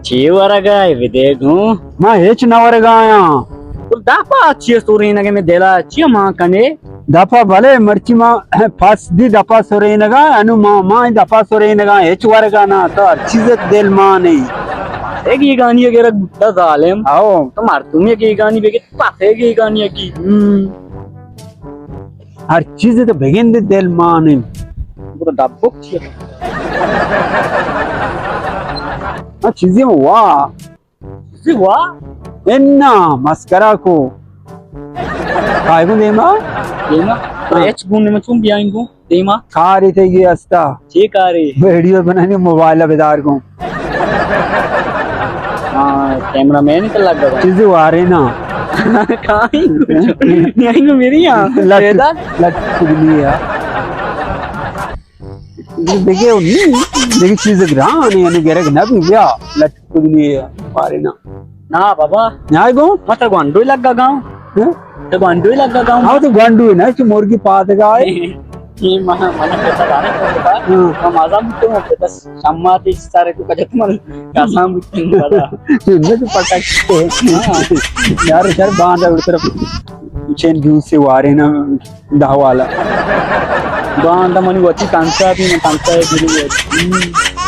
چی ورگا ئے بدے گوں؟ ما ہچ نہ ورگا آیاں۔ تو دپا چی سورینگ ئے، مئے دلا چی مان کنے؟ دپا بلے مرچی ما پس دی دپا سورینگا، انو ما، ما دپا سورینگا، ہچ ورگا نہ، تو ہر چیز دل مانے۔ اے گیگانی گرگ بوتا ظالم۔ آؤ۔ تو مردمی گیگانی بگی، پاسے گیگانی کی۔ ہم۔ ہر چیز تو بگند دل مانن۔ گڑا دبک چی؟ ہاں، چیزی وا۔ چیزی وا؟ انا مسکرا کو۔ کائے گوں دیما؟ دیما؟ ہاں۔ ہچ گوں نہ، چون بیائیں گوں دیما؟ کاری تئی گی استا۔ چی کاری؟ ویڈیو بنانی، موبائل بدار گوں۔ ہاں، کیمرہ مین تو لگ گا۔ چیزی وارے نا۔ کائیں گوں؟ نہیں گوں میری ہاں۔ لٹ، لٹ کدنی ہے۔ دیکھے نہیں، دیکھے چیز گران ہے، یعنی گرگ نہ بھی گیا۔ لٹ کدنی ہے، وارے نا۔ نا بابا۔ نا گوں؟ مت گوانڈو لگ گا گاؤں۔ ہاں؟ تو گوانڈو لگ گا گاؤں۔ ہاں، تو گوانڈو ہے نا، تو مرگی پاد گا ہے۔ یہ مانا، مانا پیسہ دانے کو بتا۔ ہاں۔ ہم آزم تو پیسہ شما تی سارے کو کجت من کسان بوتن بدا۔ میں تو پکا۔ ہاں۔ یار، شر باندھ اڑ طرف چین جوس سے وارے نا دہ والا۔ باندھ منی وتی تنسا بھی، من تنسا ہے بھی۔